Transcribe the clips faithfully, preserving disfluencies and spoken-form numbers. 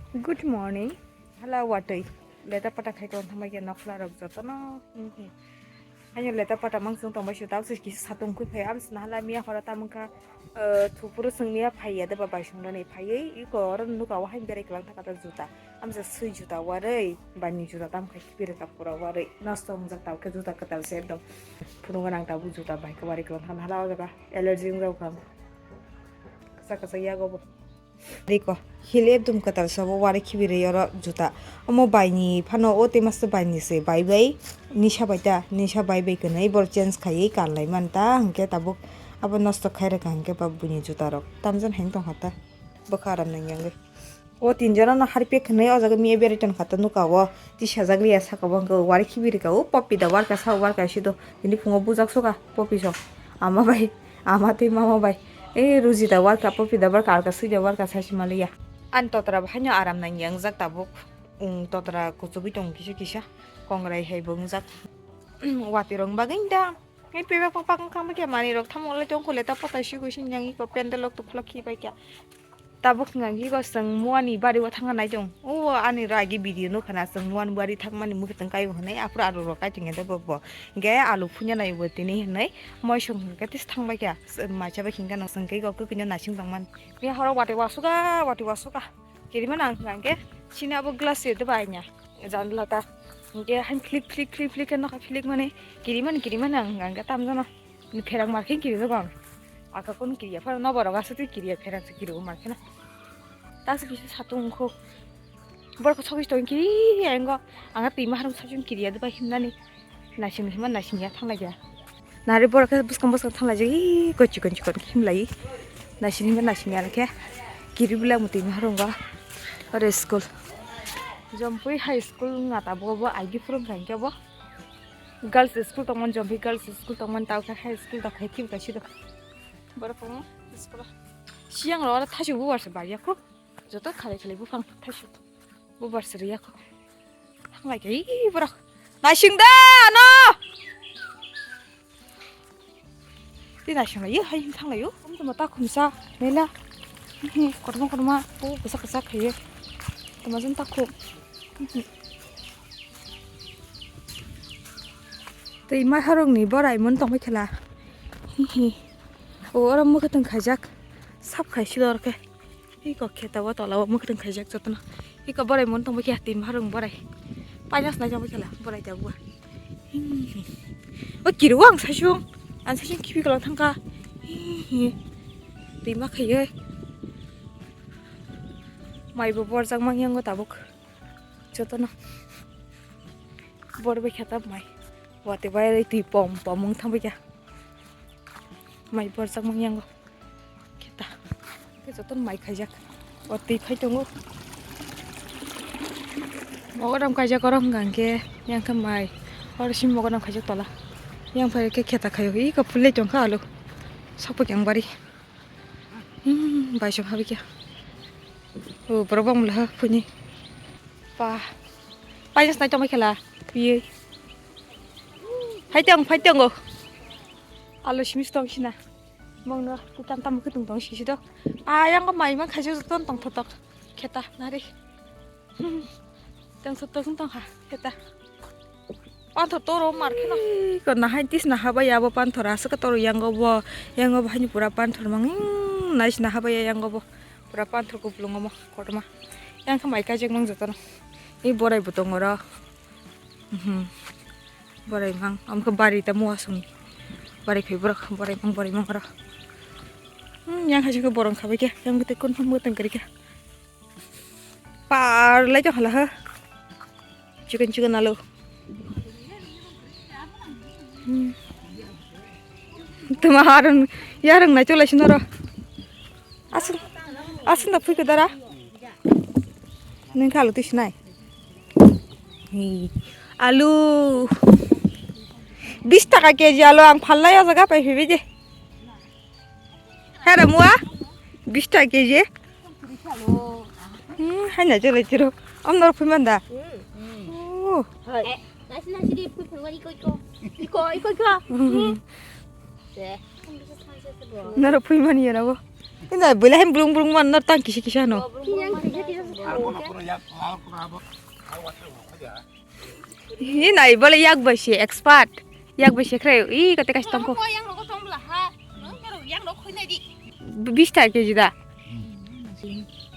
Good morning. Hala watwi. Leta pata khai tong thangbai khe nokhla rok jotono. Haino leta pata mang chwng tongbai sio, tabuk se kisa satung khui phai. Aboni sina hala miya hora tamung kha, eh, thupuru chwng miya phai ya de ba bai song rani phaiwi. Iko oro nuka o haino berai kwlang thaka ta juta. Amsa swi juta warwi, bani juta tam khai kibiri ka pura warwi. Nosto wngjak tabuk khe juta kwtal se ekdom. Phunukgo nang tabuk juta bai khe warwi kwlang thang hala o jaga allergy wngjak kha. Kwchak kwchak yago bo. Riko, hil ekdom kwtal sabo wari khibi rwi oro juta. Omo baini phano o tei masa baini se bai bai nisa bai ta, nisa bai bai kwnwi bor change khaiwi kanlai man ta, hwnkhe tabuk abo nosto khai rwkha hwnkhe ba buini juta rok tamjani hai tongkha ta, bwkha aram nang yangwi. O tinjono no harpiya khwnwi o jaga miya berai tongkha ta nuka o. Tisajak liya saka bo hwnkhe wari khibi rwkha o popi da warka sa warka si do. Tini phungo bujak suka popi so. Ama bai, ama tei mama bai. E ruji da warka popi da warka alka sui da warka sa si maliya. Ani totra bo haino aram nang yang jak tabuk. Totra kuchugui tong kisa kisa. Kongrai hai bo wngjak. Watwi rok bagwi da. Ngai pebak pakpak wngkha khe manwi rok tamo le tongkho le ta pota si kuising yang iko pendel rok tuphlok khi bai kha. Tabuk hwnka khe iko chwng muani bari o thangna nai tong. O ani ro agi video nukha na chwng muani bari thangmani mukhe tong kai hwnwi aphuru aro rok kai tong bo bo. Hwnkhe alu phunya nai bo tini hwnwi moisong hwnkhe tis thang bai kha. Macha bai hwnkhe no chwng khe iko kwkwi no naising tongmani. Khe horo watwi wasukha watwi wasukha. Kirimani ang hwnka khe sini abo glass se de bai nya. Janla ta. Hwnkhe hain phlik phlik phlik phlik khe nokha phlik mani kirimani kirimani ang hwnka khe tamjano. Pherang mar khe kiri jago ang. Aka kono kiriya phano noborok aswk twi kiriya pherang se kiri mar kheno. Taso kisa satung wngkho. Borok sogwi tong kiri engo. Anga twi maharung sajung kiriya de bai himnani. Naising hima naising ya thang lai ya. Nari borok khe bwskang bwskang thang lai jagwi ko chikon chikon khe him lai. Naising hima naising ya khe kiri bwlai mutwi maharung go. Ore school. Jompui high school nga ta bo bo I D phurung kha hwnkhe bo. Girls school tongmani, Jompui girls school tongmani, tao khe high school tong khai thik kaisa do. Borok tongma school o. Siyang ro oro thaisu bubar se bariya kho. Joto khalai khalai buphang thaisu bubar se riya kho. Thanglai khe ih borok. Naising da ano. Tei naising lai hai thang lai o. Tamo ta khumsa mela. Korma korma o kwchak kwchak khaiye. Tamo jang ta khum. Tei ma harok ni borai mon tongbai khala. Hihi. O oro mwkhwtwng khaijak. Sap khai si dor khe. Iko kheta o tola o mwkhwtwng khaijak jotono. Iko borai mon tongbai khe tei ma harok borai. Paina snai tongbai khala borai da bua. Hihi. O kiri o ang saichung. Ang saichung khibi kolang thangkha. Hihi. Tei ma khaiye. Mai bo borjak mang yango tabuk. Jotono. Bor bai khe ta mai. Watwi bai twi pom pom wng thang bai kha. Mai borjak mang yango. Khe ta. Khe jotono mai khaijak. Watwi phai tongo. Mogodam kaijak oro hwnkha hwnkhe yang khe mai. Oro simi mogodam khaijak tola. Yang phai khe kheta khaio. Ih, khe phulai tongkha alu. Sokpok yang bari. Hmm, bai song habi kya. O, borok bang mula ha, phuni. Pa. Pai jas nai tong khala. Piye. Hai tong, phai tong go. Alo simis tong sina. Mong no, kitan tam kitung tong sisi do. Ayang ko mai mang khajo ton tong thotok. Kheta, nari. Tang sotto sung tong kha, heta. Panthor toro mar kheno. Ko nahai tis naha bai abo panthor aswk toro yango bo, yango bo haini pura panthor mang, nais naha bai yango bo. Pura panthor kuplung omo, kotorma. Yang kha mai kaijak mang jotono. I borai bo tongo ro. Mhm. Borai mang, amkha bari ta mua sung. Bari khai borok, borai mang, borai mang ro. Hmm, yang kha jikhe borong kha bai khe, yang bwtwi kun phang bwtwi kari khe. Par lai tong hala ha. Chicken chicken alu. Hmm. Tuma harun yarung na chulai sinoro. Asun asun da phui kadara. Nung khalu tu sinai. Hi. Alu. Bis taka keji alu ang phallai o jaga pai phibi je. Hera mua? Bis taka keji. Hmm, hai na cholo chiro. Om nor phui manda. Oh. Hai. Nasi nasi di phui phui iko iko. Iko iko iko. Hmm. Nor phui mani ya na bo. Ina bela hem brung brung man na tang kisi kisa no. Ina bela yak bai se expert. Yak bai se krai. I kate kasi tongko. Yang rogo tong bela ha. Yang rogo khui nai di. Bis taka keji da.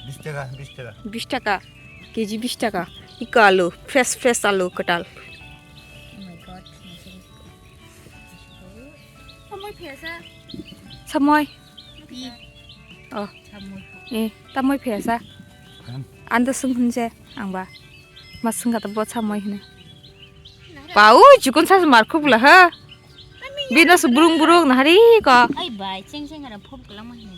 Bis taka, bis taka. Bis taka. Keji bis taka. Iko alu, fresh fresh alu kwtal. Oh my God. Samoi phiyasa. Samoi. Pi. Oh. Samoi. Eh, tamoi phiyasa. Ando sung hunse angba. Mas sung kata bo samoi hine. Pau chikon sa mar khuk la ha. Bina su burung burung na hari ko. Ai bai, cheng cheng ara phop kala ma hin.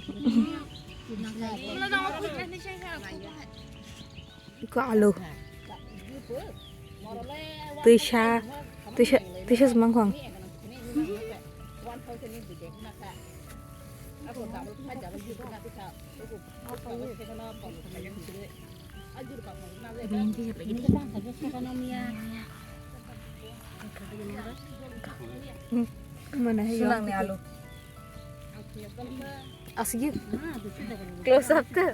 Iko alu. Tuisa, tuisa, tuisa semang kong. Mana hai? Sulang ni alu. Asigi. Close up ke.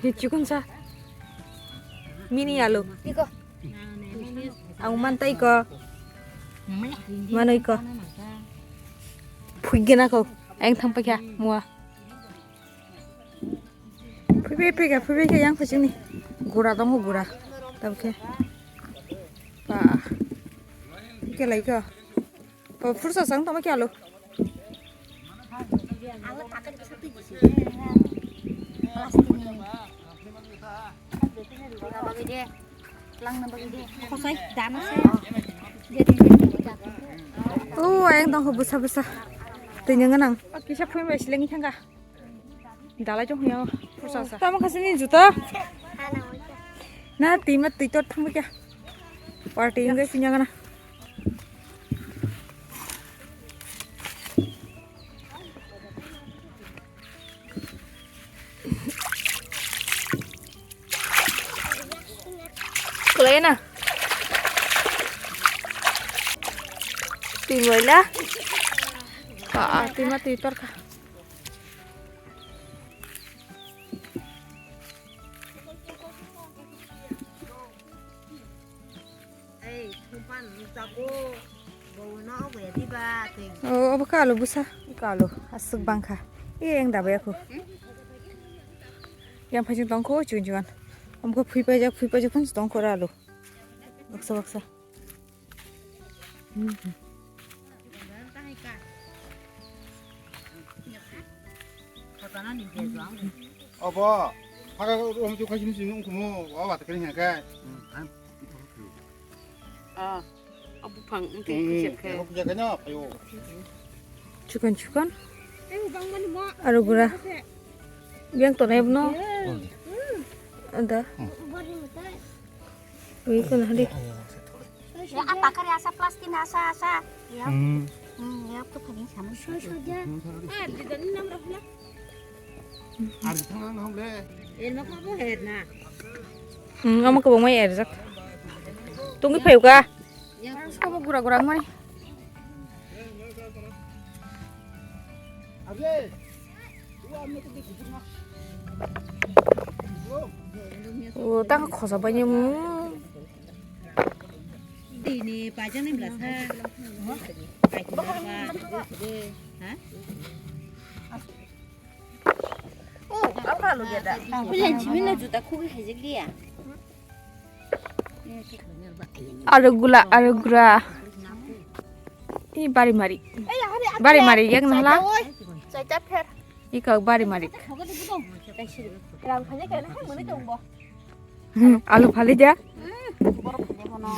Hichikun sa. Mini alu. Iko. Ang mantai ko. Manoi ko. Phuigena ko. Ang thang pakya mua. Phuibai phuiga phuibai khe yang phasingni gura tongo gura. Tabukhe. Ba. Ike lai ko. Ba phursa sang tongma khe alu. Khosai dana se. O ayang tongkho bwsa bwsa. Twi nang nang. Kisa phuibai silengwi thangkha. Dalai chong ya. Pursa sa. Tamo khasini juta. Na tima twi tot thangkha. Party ngai pinya kana. Kulai na. Twi moila. Ah, ah, twi ma twi torkha. Ei, thumpan rwchapgo, bo no ogo ya diba, tei. O, obo kalo bwsa, kalo, aswk bangkha. E, eng dabai ako. Yang phai tongkho, chun chun. Omkho phui paijak, phui paijak, phun tongkho ralo. Baksa, baksa. Hmm. Obo, haka rom tu kaji musi nung kumo, wa wa takari haka. Ah, abu phang, engke Hmm, kuchek khe. Aku kerja kena, ayo. Chikon chikon. Aro gura. Biang tonai bno. Ada. Ui kono hadi. Ya, apa kari asa plastik asa, asa. Ya. Hmm. Hmm, ya, tu kani sama. Soja. Ah, di dalam enam ratus lah. Ar thang nang le. Er ma ko bo her na. Hmm, ama ko bo mai er jak. Tungi phayu ka. Ya. Sama gura gura mani. Able. O, tang khosa bani mu. Dini paijak ni bwla sa. Paijak ni bwla sa. Ha? O, ang kalo dia da. Wala, jimina juta khugi khaijak liya. Arugula, arugura. I bari mari. Bari mari, yak nahala. Chaita pher. Iko bari mari. Rang phanya kena hai mani tongbo. Hmm, alu phali dia. Borok phanya kono.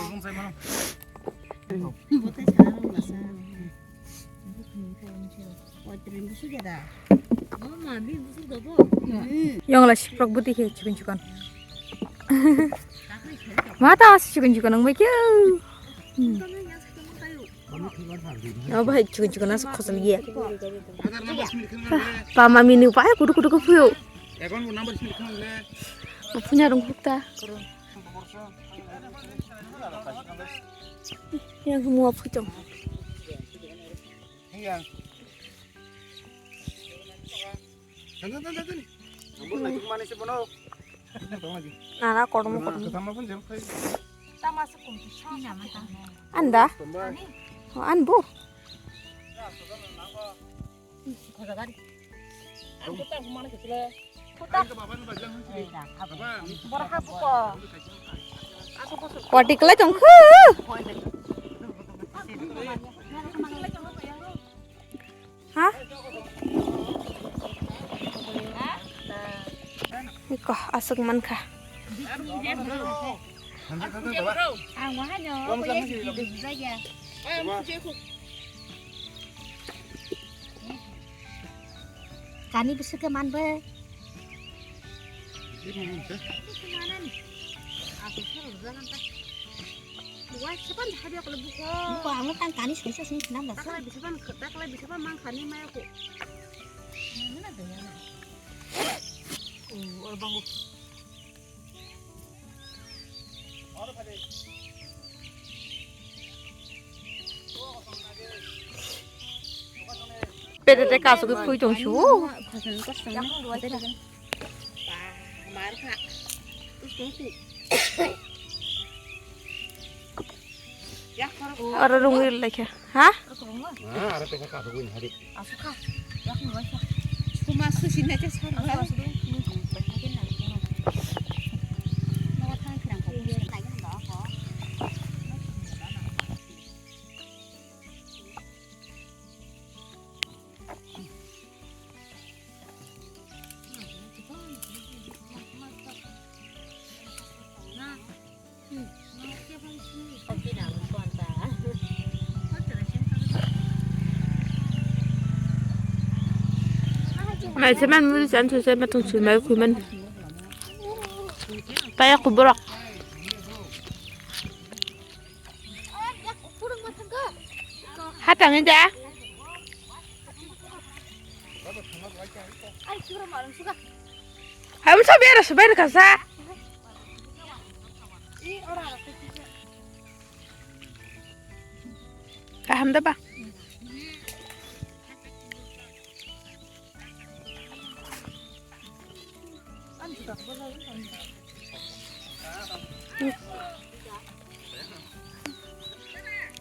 Yong la siprok buti khe chikon chikon. Ma ta as chikon chikon ang bai kyo. Hmm. O bhai, chikon chikon as khosol ye. Pa mami nu pa kutu kutu ko phuyo. Phunya rong hukta. Yang mua phuchong. Nana kormo kormo. Anda? Oh, anbu. Wati kelai tongkhu. Ha? Iko aswk mankha. Kani biswk khe manbai. Buko ang tang kani soisa sini sinam rasa. Taklai biswk man, taklai biswk man mang kani maya ko. Mana daya na? Oh, orang bangu. Pete te kasu ke phui tong shu. Aro rung ri lai kha. Ha? Ah, aro pete kasu ke hari. Asukha, yakni waisa. Suma susi na je sar. Asukha sudu. Nawa thang khirang ko. Mai se man muri san se ma thung sui mai kui man. Paya kuborok. Hatang ni da. Hai, unsa bera se bera kasa. Kaham da ba.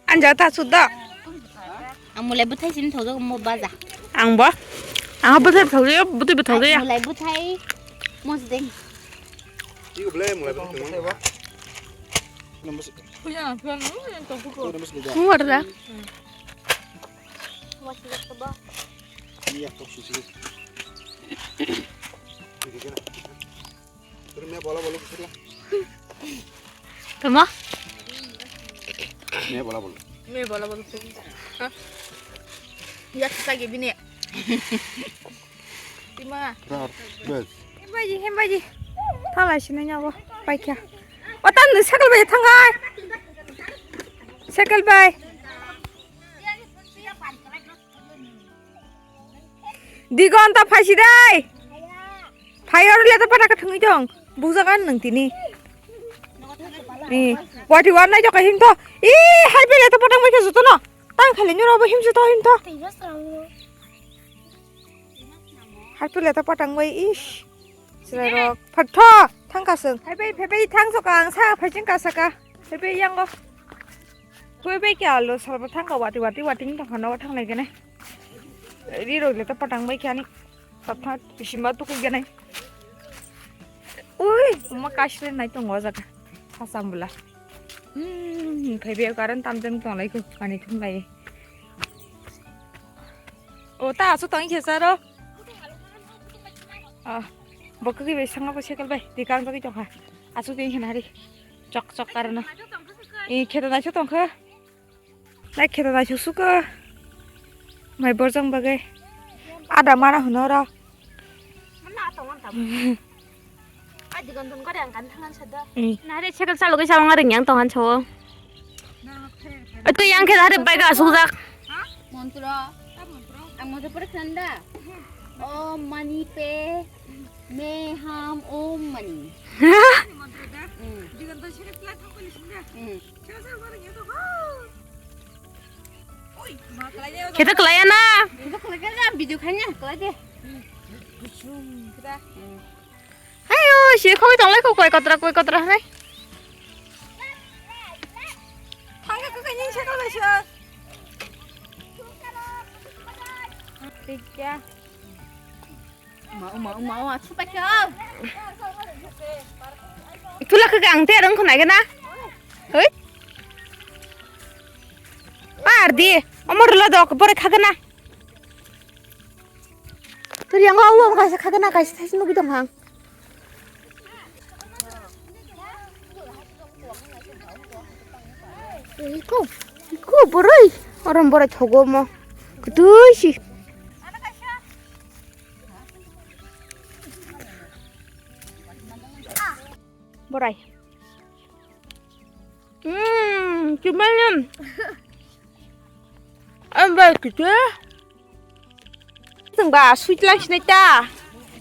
Anja ta suda. Ang mulai bwthai sini thokjak mo baja. Ang bo. Ang bwthai thokjak, bwthai bwthai thokjak. Mulai bwthai mosdeng. Iku belai mulai bwthai thokjak. Punya, punya, punya, punya. Muar da. Iya, tok susu. Terus me bola bola kita. Tama? Me bola bola. Me bola bola. Hah? Ya kita gini. Tima. Rar. Bes. Hembaji, hembaji. Thalai sini nyawa. Paikya. Otan cycle bai thangai. Cycle bai. Digonta phaisi dai. Phai oro leto pata ka thangwi tong. Bujak an nang tini. Eh, wati wan nai joka him to. Ih, hai pe leto pata mai ka joto no. Tang khali nyoro bo him joto him to. Hai pe leto pata mai ish. Sila rok. Phat tho. Thang ka sung. Hai pe, pe, pe, thang so ka ang sa, phai ching ka sa ka. Hai pe yang go. Koi bai khe alo salbo thangka wati wati wati wng tongkha nogo thanglai khe nai. Ri rok le to patang bai khe ani. Sapha bisima tukui khe nai. Ui, uma kasile nai tongo o jaga. Hasam bwla. Hmm, khai be karan tam jang tonglai kho kani thum lai. O ta asu tong khe saro. Ah, bo khe bai sanga bo sekal bai. Dikang jagui tongkha. Asu tong khe nari. Chok chok karana. I kheta naisuk tongkha. Nai kheta naisuk suka. Mai borjang bagai. Ada mana hwnwi oro. Mana tongo tamo. Adi gon don kore ang kan thangan sada. I. Nare chekal chalo goi sawang aring yang tongan chawo. Itu yang kheta hari bai ga sujak. Montro. Ang montro pore khanda. Om mani pe. Me ham om mani. Kheta kelai na. Video khaina kelai de. Hayo, si khogwi tonglai kho, koi kotra, koi kotra hai. Thangka kho kaini sakal bai sir. Tikya. Mau, mau, mau, aku pakai. Tula khe ang te rang khonai gana. Hoi. Par di. Omor la dok bore khagana. Turi yang awo kaisa khagana kaisa thaisi nugui tong hang. Iko, iko boroi. Orom boroi thogo mo. Kutui si. Borai. Hmm, cuman. Ambai kita. Tengba sweet lang sinai ta.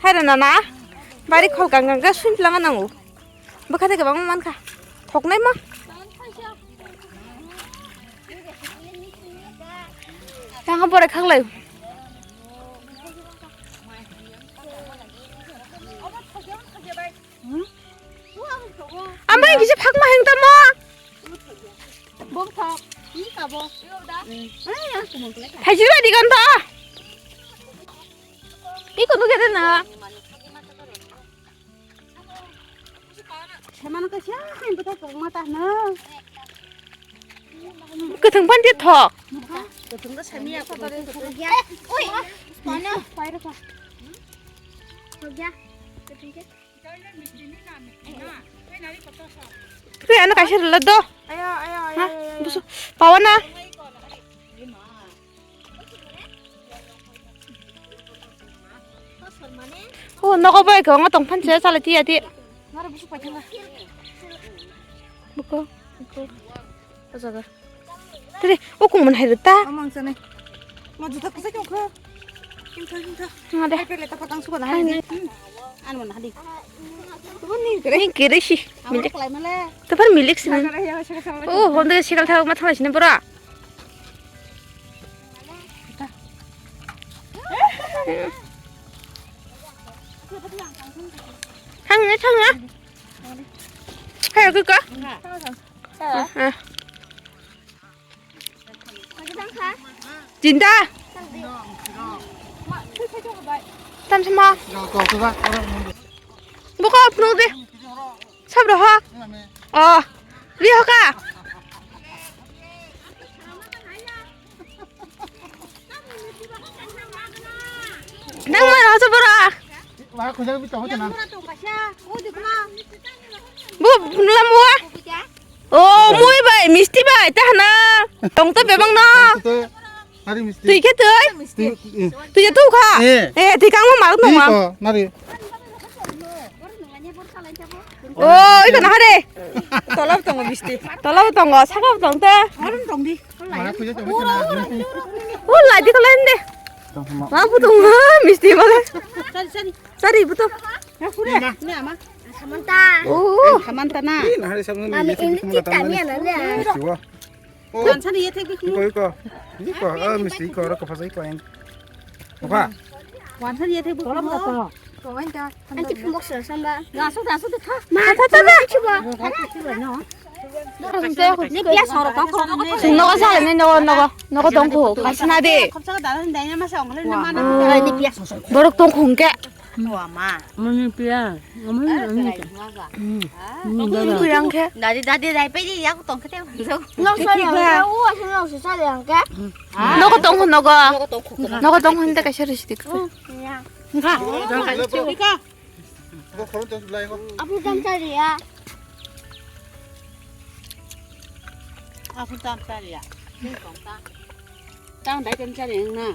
Hai rana na. Bari khol gang gang sweet lang nango. Bwkha de gabang man kha. Thoknai ma. Tang bore khanglai. Ambai kisa phakma heng tamo. Bom thok. Ni kabo. Thaisi bai digon to. Iko nuge de na. Semana ka sia, hai bata kong mata na. Kwthwng phan de thok. Kwthwng da sami ya. Oi. Kono. Paira ka. Ho gya. Kwthwng ke. Tui ano kaisa rwla do. Ayo, ayo, ayo, Ha? ayo, ayo. Busu. Pawana. O nogo bai ko ngo tong phan se chala tiya ti. Naro busu paithanga. Buko, buko. O jaga. Tiri, o kung mun hai ta. Amang sene. Ma juta kusai kong kho. Kim tha, kim tha. Nga de. Hai pele ta patang suka na hai. Hai ne. Hmm. An mun hadi. Ni kere si. Amang Milik. Kelai male. Tepar milik sini. Hai, hai, hai, hai, hai, hai. O, honde sikal tha ma thala sini bora. Thang ne, thang ne. Hai, aku ka. Ah, ah. Jinda. Tam sama. Buka, penuh deh. Sab roho. Oh, liho ka. Nang mana hoso bora? Wah, kujang bi tahu na. Bu, lamua. Oh, mui bai, misti bai, tah na. Tong to bebang na. Hari misti. Tui khe tui? Tui, eh. Tui ya tu kha? Eh. Eh, tui kang ma mal Tui nong. Ko, nari. Oh, iko na hare. Tolap tongo misti. Tolap tongo, sakap tong ta. Orang tong di. Mana puja tong kena. Oh, lai di ko lai de. Tong sama. Ma bu tong misti bale. Sari, sari. Sari bu to. Ya, kure. Ini, Ma. Ini ama. Samantha. Oh. Samantha na. Ini hari sabun Mami ini ini kita ni ada. Misti wa. Oh. Wansa ni yethek bikhu. Iko, iko. Iko, ah, misti iko, ro ko phasa iko yang. Apa? Wansa ni yethek bikhu. Tolong ta, tolong. Anti phumok sir samba. Gaso, gaso de tha. Ma, tha, tha, tha. Ni biya soro ka ko. Sung nogo sale ni nogo, nogo, nogo tong ko. Kasna de. Khopsa ka dalan dai na ma sa ong le na ma na. Ni biya soro. Borok tong khung ke. Wama. Mani pia. Mani pia. Hmm. Dadi, dadi, dai pe di, aku tong kete. Nong sa yang ke, u asu nong sa yang ke. Nogo tong hon nogo. Nogo tong hon te kaisa risi dik. Ika. Apu tam chari ya. Apu tam chari ya. Tang dai tam chari yang na.